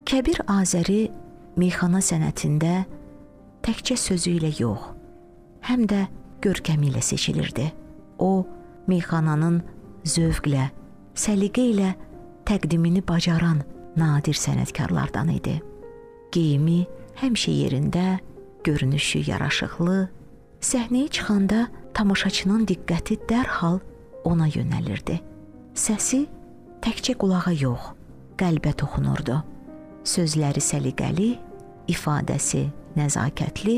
Kəbir Azəri meyxana sənətində təkcə sözü ilə yox, həm də görkəmi ilə seçilirdi. O, meyxananın zövqlə, səliqə ilə təqdimini bacaran nadir sənətkarlardan idi. Geyimi həmişə yerində, görünüşü yaraşıqlı, səhnəyə çıxanda tamaşaçının diqqəti dərhal ona yönəlirdi. Səsi təkcə qulağa yox, qəlbə toxunurdu. Sözləri səliqəli, ifadəsi nəzakətli,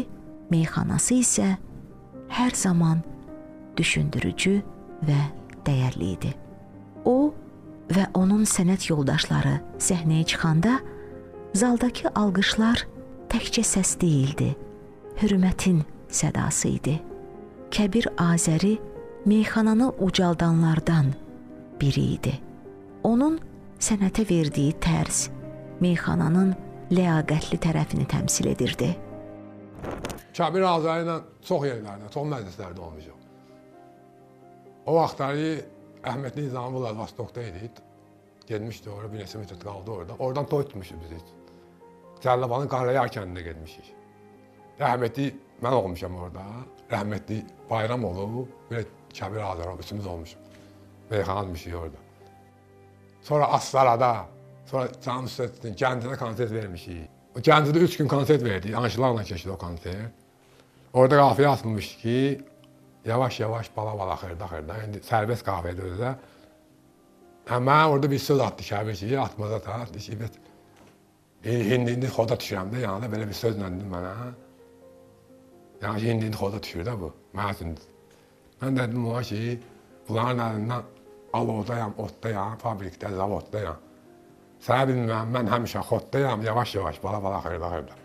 meyxanası isə hər zaman düşündürücü və dəyərli idi. O və onun sənət yoldaşları səhnəyə çıxanda zaldakı alqışlar təkcə səs deyildi, hörmətin sədası idi. Kəbir Azəri meyxananı ucaldanlardan biri idi. Onun sənətə verdiyi tərz meyxananın ləyaqətli tərəfini təmsil edirdi. Kəbir Azəri ilə çox yerlərdə, çox məclislərdə olmuşuq. O vaxtları Əhmədli Nizami Vladivostokda idi. Getmişdi oraya, bir neçə müddət qaldı orada. Oradan toy tutmuşdu bizi. Cəllabanın Qarayar kəndinə getmişik. Rəhmətli mən olmuşam orada. Rəhmətli Bayram olub, bir Kəbir Azəri olub, üçümüz olmuşuq. Meyxana etmişik orada. Sonra Astarada, sonra canım üstə Gəncədə konsert vermişik. O Gəncədə 3 gün konsert verdik, anşılaqla keçdi o konsert. Orada qafiyə atılmışdı ki, yavaş-yavaş, bala-bala, xırda-xırda, indi sərbəst qafiyədə özü də. Hə, mənə orada bir söz atdı Kəbir ki, atmaza da, indi xoda düşürəm də, yəni belə bir sözlə dedim mənə. Yəni ki, indi xoda düşür də bu, mənə üçün. Mən də dedim ona ki, bunların əlindən alovdayam, otdayam, fabrikdə, zavoddayam. Sənə bilmirəm, mən həmişə xoddayam, yavaş-yavaş, bala-bala, xırda-xırda.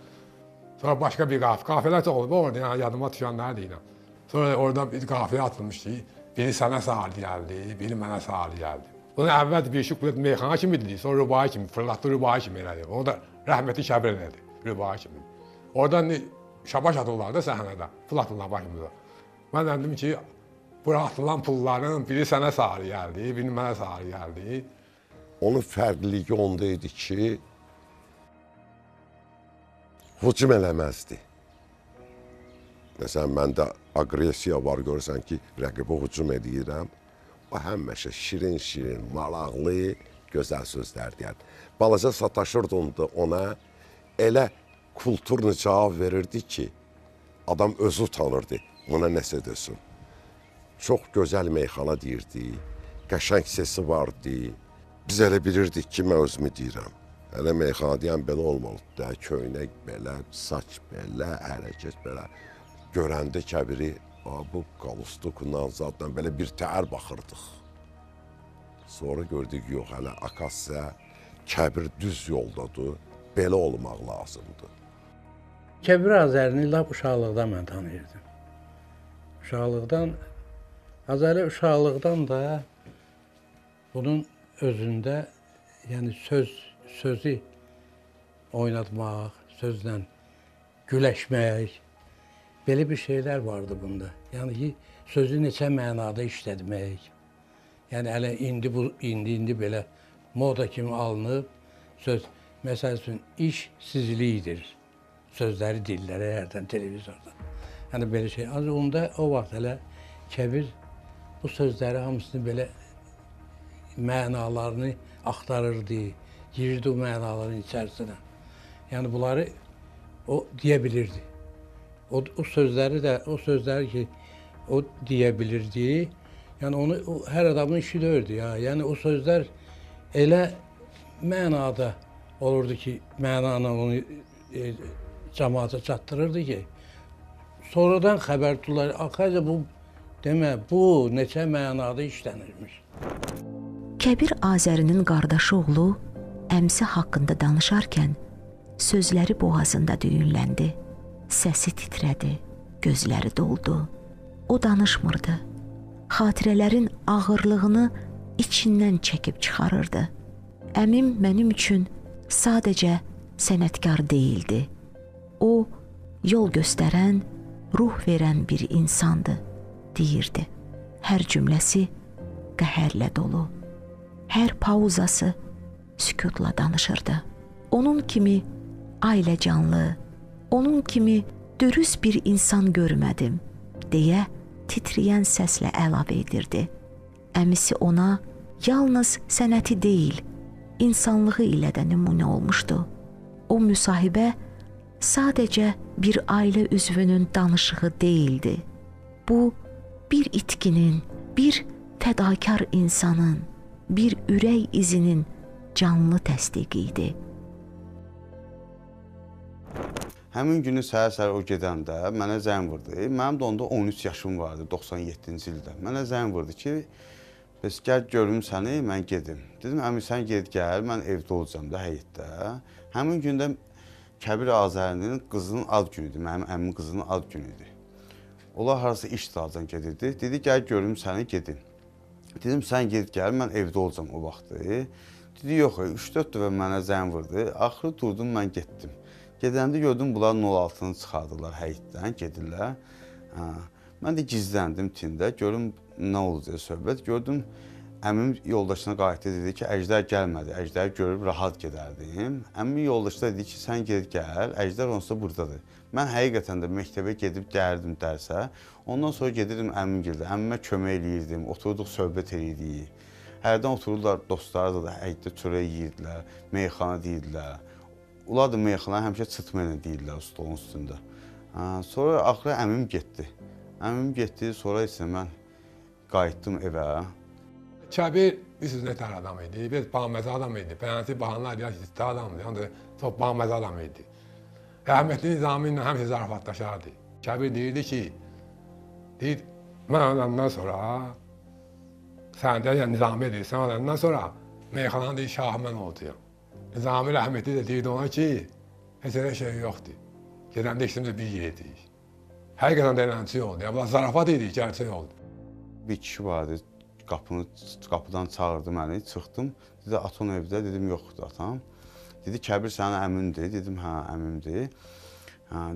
Sonra başqa bir qafiyə, qafiyələr çox olub orada, yəni yadıma düşənləri deyirəm. Sonra orada bir qafiyə atılmışdı, biri sənə sarı gəldi, biri mənə sarı gəldi. Bunu əvvəl bir şükür meyxana kimi idi, sonra rübai kimi, fırlatdı rübai kimi elədi. Onu da rəhmətli Kəbir elədi, rübai kimi. Oradan şabaş atırlar da səhnədə, pul atırlar başımıza. Mən dedim ki, bura atılan pulların biri sənə sarı gəldi, biri mənə sarı gəldi. Onun fərqliliyi onda idi ki, hücum eləməzdi. Məsələn, məndə aqressiya var, görürsən ki, rəqibə hücum edirəm. O həmişə şirin-şirin, maraqlı, gözəl sözlər deyərdi. Balaca sataşırdı ona, elə kulturlu cavab verirdi ki, adam özü utanırdı, buna nəsə desin. Çox gözəl meyxana deyirdi, qəşəng sesi vardı. Biz elə bilirdik ki, mən özümü deyirəm. Hələ meyxana deyən belə olmalıdır da, köynək belə, saç belə, hərəkət belə. Görəndə Kəbiri, bu qalustukla, zadla belə bir təhər baxırdıq. Sonra gördük, yox, hələ akasiya, Kəbir düz yoldadır, belə olmaq lazımdır. Kəbir Azərini lap uşaqlıqdan mən tanıyırdım. Uşaqlıqdan, Azəri uşaqlıqdan da bunun özündə, yəni sözü oynatmaq, sözlə güləşmək, belə bir şeylər vardı bunda. Yəni ki, sözü neçə mənada işlətmək. Yəni hələ indi bu indi belə moda kimi alınıb söz, məsəl üçün iş sizlikdir. Sözləri dillərə hərdən televizorda. Yəni belə şey. Az onda o vaxt hələ Kəbir bu sözləri hamısını belə mənalarını axtarırdı, girirdi o mənaların içərisinə. Yəni bunları o deyə bilirdi. O sözləri də, o sözləri ki, o deyə bilirdi, yəni onu o, hər adamın işi deyirdi ya. Yəni o sözlər elə mənada olurdu ki, mənanı onu cəmaata çatdırırdı ki, sonradan xəbər tuturlar, axı bu, demə, bu neçə mənada işlənirmiş. Kəbir Azərinin qardaşı oğlu əmsi haqqında danışarkən sözləri boğazında düyünləndi. Səsi titrədi, gözləri doldu. O danışmırdı. Xatirələrin ağırlığını içindən çəkib çıxarırdı. Əmim mənim üçün sadəcə sənətkar deyildi. O, yol göstərən, ruh verən bir insandı, deyirdi. Hər cümləsi qəhərlə dolu, hər pauzası sükutla danışırdı. Onun kimi ailəcanlı, onun kimi dürüst bir insan görmədim, deyə titrəyən səslə əlavə edirdi. Əmisi ona yalnız sənəti deyil, insanlığı ilə də nümunə olmuşdu. O müsahibə sadəcə bir ailə üzvünün danışığı deyildi. Bu, bir itkinin, bir fədakar insanın, bir ürək izinin canlı təsdiqi idi. Həmin günü səhər-səhər o gedəndə mənə zəng vurdu. Mənim də onda 13 yaşım vardı, 97-ci ildə. Mənə zəng vurdu ki, bəs gəl görüm səni, mən gedim. Dedim, əmi sən ged gəl, mən evdə olacağam da, həyətdə. Həmin gündə Kəbir Azərinin qızının ad günü idi, mənim əmimin qızının ad günü idi. Onlar harasa iş dalcan gedirdi. Dedi, gəl görüm səni, gedim. Dedim, sən ged gəl, mən evdə olacağam o vaxtı. Dedi, yox, 3-4 dəfə mənə zəng vurdu. Axırı durdum, mən getdim. Gedəndə gördüm, bunlar 06-nı çıxardılar həyətdən, gedirlər. Mən də gizləndim tində, görüm nə olacaq söhbət. Gördüm, əmim yoldaşına qayıtdı, dedi ki, Əjdər gəlmədi, Əjdəri görüb rahat gedərdim. Əmimin yoldaşı da dedi ki, sən ged gəl, Əjdər onsuz da buradadır. Mən həqiqətən də məktəbə gedib gəlirdim dərsə, ondan sonra gedirdim əmimgildə, əmimə kömək eləyirdim, oturduq söhbət eləyirdik. Hərdən otururlar, dostları da həyətdə çörək yeyirdilər, meyxana deyirdilər. Onlar da meyxana həmişə çıtma ilə deyirdilər stolun üstündə. Sonra axırı əmim getdi. Əmim getdi, sonra isə mən qayıtdım evə. Kəbir bilirsiniz nə tər adam idi, biraz bahaməzə adam idi. Pənəsi bahanlar deyək ki, ciddi adamdı, yəni çox bahaməzə adam idi. Rəhmətli Nizami ilə həmişə zarafatlaşardı. Kəbir deyirdi ki, deyir, mən öləndən sonra, sən deyir, yəni Nizami deyir, sən öləndən sonra meyxananın deyir, şahı mən olacağam. Nizami rəhmətli də deyirdi ona ki, heç elə şey yoxdur. Gedəndə ikimiz də bir yerdik. Həqiqətən də eləncə oldu. Yəni, bunlar zarafat idi, gerçək oldu. Bir kişi vardı, qapıdan çağırdı məni, çıxdım. Dedi, aton evdə, dedim, yoxdur atam. Dedi, Kəbir sənin əmindir, dedim, hə, əmimdir.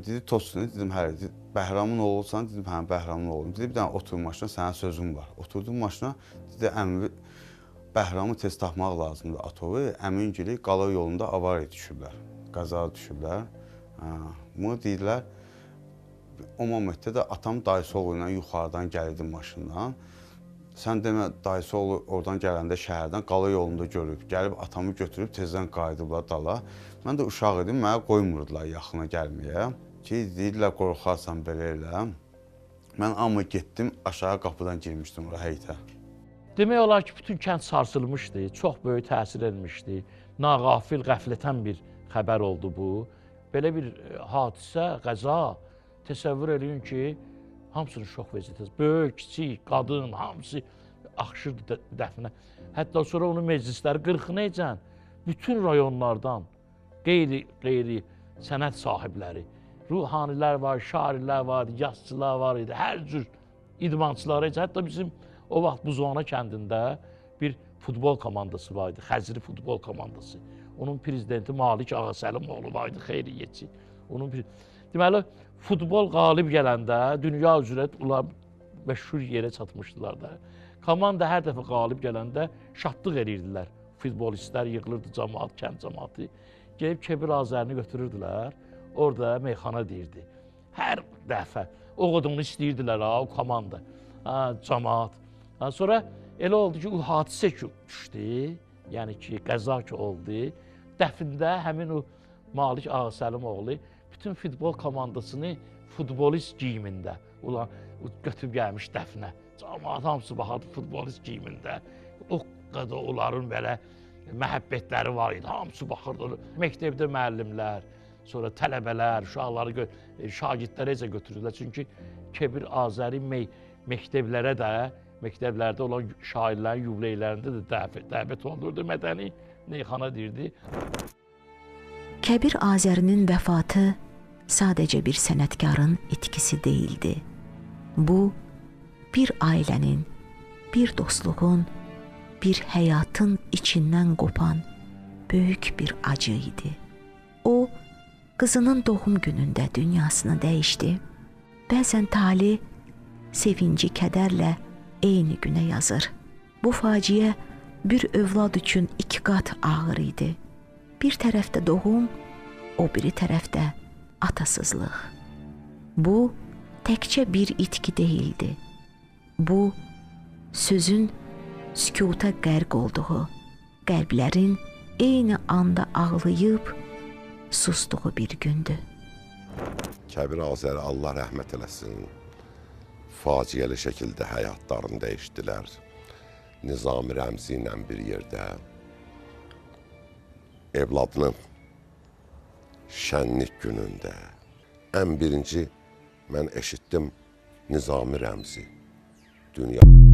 Dedi, Tosun, dedim, hə, Bəhramın oğlusan, dedim, hə, Bəhramın oğlum. Dedi, bir dənə otur maşına, sənə sözüm var. Oturdum maşına, dedi, əmi, Bəhramı tez tapmaq lazımdır atovu. Əmingili qala yolunda avariya düşüblər, qəza düşüblər. Bunu deyirlər, o momentdə də atam dayısı oğlu ilə yuxarıdan gəlirdi maşından. Sən demə, dayısı oğlu oradan gələndə şəhərdən qala yolunda görüb, gəlib atamı götürüb tezdən qayıdıblar dala. Mən də uşaq idim, mənə qoymurdular yaxına gəlməyə. Ki, deyirlər, qorxarsan belə elə. Mən amma getdim, aşağı qapıdan girmişdim ora həyətə. Demək olar ki, bütün kənd sarsılmışdı, çox böyük təsir etmişdi. Nağafil, qəflətən bir xəbər oldu bu. Belə bir hadisə, qəza, təsəvvür eləyin ki, hamısını şok vəziyyətə, böyük, kiçik, qadın, hamısı axışırdı dəfnə. Hətta sonra onun meclisləri 40-ını ecən bütün rayonlardan qeyri-qeyri sənət sahibləri, ruhanilər var, şairlər var, yazıçılar var idi, hər cür idmançılar ecən. Hətta bizim o vaxt Buzovana kəndində bir futbol komandası var idi, Xəzri futbol komandası. Onun prezidenti Malik Ağasəlimoğlu var idi, xeyriyyətçi. Deməli, futbol qalib gələndə dünya üzrə onlar məşhur yerə çatmışdılar da. Komanda hər dəfə qalib gələndə şadlıq edirdilər. Futbolistlər yığılırdı, camaat, kənd camaatı. Gəlib Kəbir Azərini götürürdülər, orada meyxana deyirdi. Hər dəfə o qədər onu istəyirdilər ha, o komanda, ha, camaat. Sonra elə oldu ki, o hadisə ki düşdü, yəni ki, qəza ki oldu. Dəfində həmin o Malik Ağasəlimoğlu bütün futbol komandasını futbolist geyimində ulan götürüb gəlmiş dəfnə. Camaat hamısı baxardı futbolist geyimində. O qədər onların belə məhəbbətləri var idi. Hamısı baxırdı. Məktəbdə müəllimlər, sonra tələbələr, uşaqları, şagirdləri necə götürürdülər. Çünki Kəbir Azəri məktəblərə də, məktəblərdə olan şairlərin yubileylərində də dəvət olunurdu. Mədəni meyxana deyirdi. Kəbir Azərinin vəfatı sadəcə bir sənətkarın itkisi deyildi. Bu, bir ailənin, bir dostluğun, bir həyatın içindən qopan böyük bir acı idi. O, qızının doğum günündə dünyasını dəyişdi. Bəzən tali sevinci kədərlə eyni günə yazır. Bu faciə bir övlad üçün iki qat ağır idi. Bir tərəfdə doğum, o biri tərəfdə atasızlıq. Bu təkcə bir itki deyildi. Bu sözün sükuta qərq olduğu, qəlblərin eyni anda ağlayıb sustuğu bir gündü. Kəbir Azəri Allah rəhmət eləsin, faciəli şəkildə həyatlarını dəyişdilər. Nizami Rəmzi ilə bir yerdə evladının şənlik günündə ən birinci mən eşitdim Nizami Rəmzi dünya